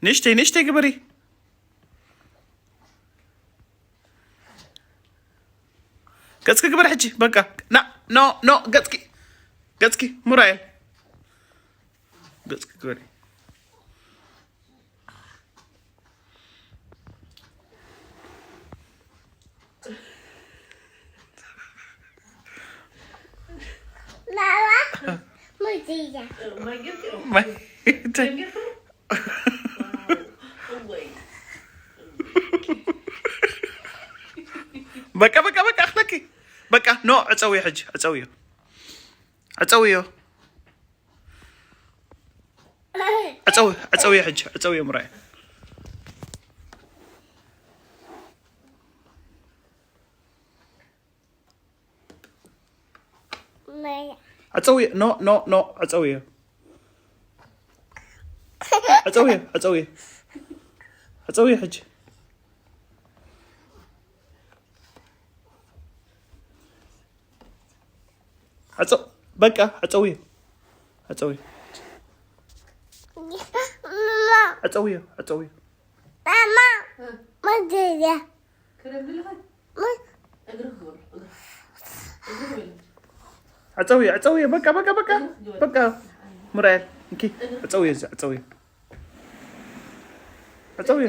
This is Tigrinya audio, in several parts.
ንእሽተይ ንእሽተይ ግበሪ። ገጽኪ ግበሪ ሕጂ በቃ። ና ኖ ኖ ገጽኪ ገጽኪ ሙራኤል ገጽኪ ግበሪ። Mama, muziya. ማይ በቃ በቃ በቃ ኣኽለኪ በቃ ኖ ዕፀውዮ ሕጂ ዕፀውዮ ዕፀውዮ ዕፀውዮ ሕጂ ዕፀውዮ ምራይ Maya. ዕፀውዮ ኖ ኖ ኖ ዕፀውዮ ዕፀውዮ ዕፀውዮ ዕፀውዮ ሕጂ ዕፀው በቃ ዕፀውዮ ዕፀውዮ Mama, ዕፀውዮ ዕፀውዮ mama, muziya. ዕፀውዮ ዕፀውዮ በቃ በቃ በቃ በቃ ምራኤል እንኪ ዕፀውዮ እዚ ዕፀውዮ ዕፀውዮ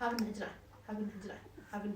ሃብኒ ሕጂ ንዓይ፣ ሃብኒ ሕጂ ንዓይ፣ ሃብኒ።